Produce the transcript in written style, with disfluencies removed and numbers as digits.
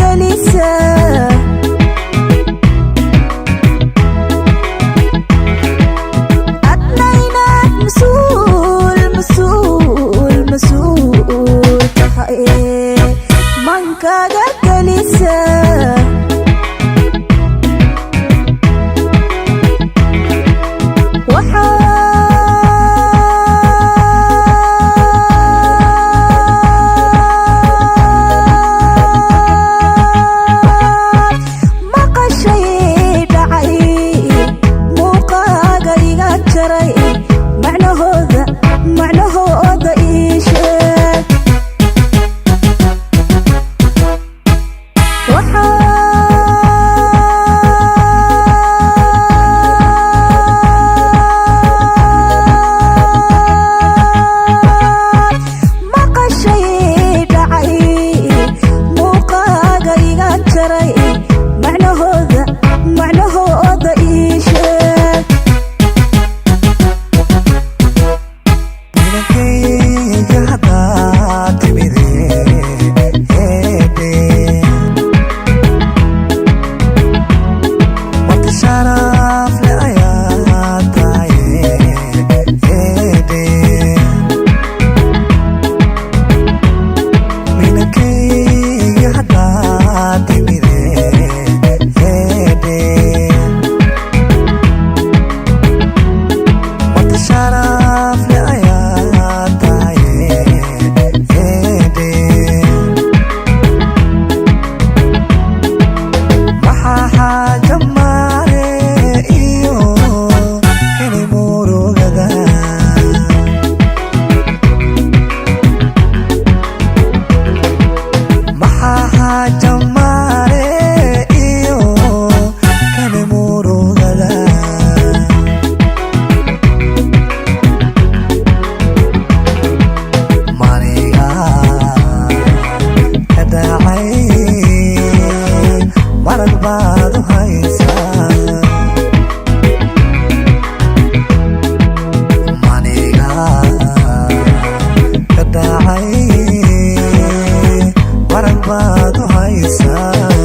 gelisa. Adna inaad masuul, masuul, masuul tahay mankaaga gelisa. Waxaad maqashay dhacay, muuqaaga iga jaray, macnahooda, macnahooda ii sheeg. Waxaad maqashay dhacay, muuqaaga iga jaray, macnahooda, macnahooda ii sheeg. Inankayga haddaa timide heede, marti sharaf le ayaa tahaye heede. Minankayga haddaa timide heede, marti sharaf le ayaa tahaye heede. Maxaa xaaja maare iyo inay murugada? Maxaa xaaja maare iyo kani murugada? Maniga ka dhacay marag baad u haysaa. Maniga ka dhacay marag baad u haysaa.